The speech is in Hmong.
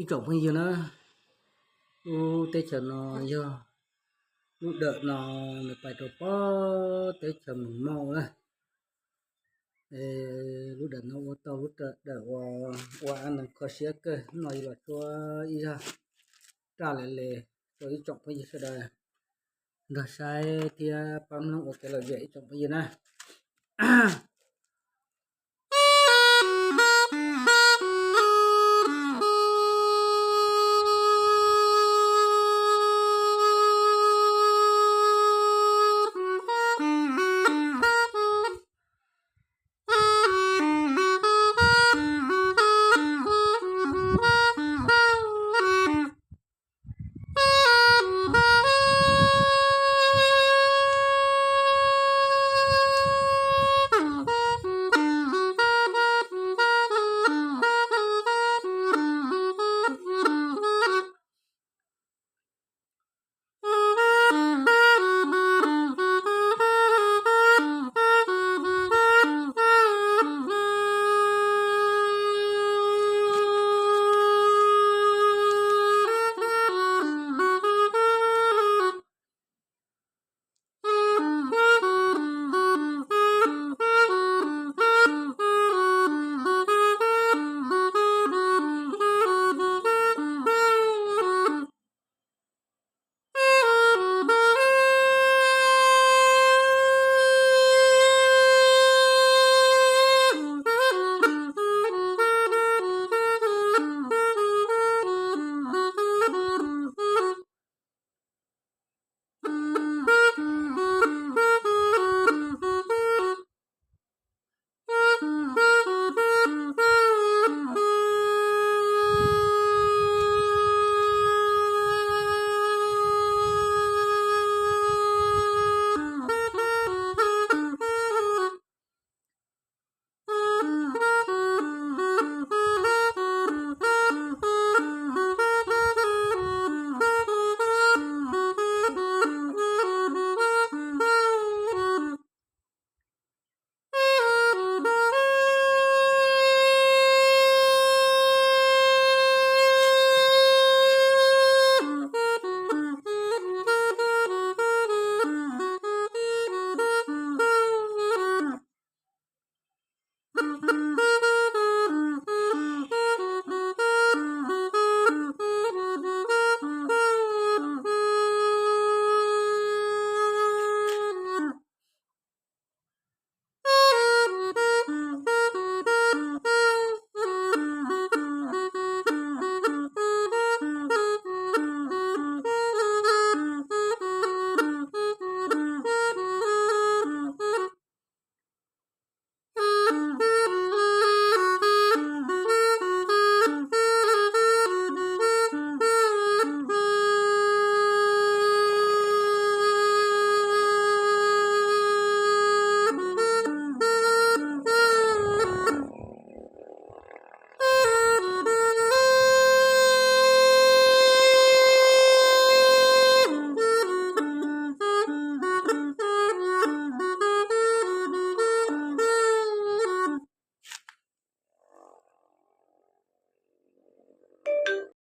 Ib tsoom phooj ywg na, lub teb chaws no yog lub dawm no nws pais rau pem teb chaws Moos Mauj na. Lub dawm no ua tau lub dawm uas ua neeg kho siab kawg no, los tshuab ib zaj raj le le rau ib tsoom phooj ywg sawv daws nrog saib thiab pab mloog ua kev lom zem ib tsoom phooj ywg na.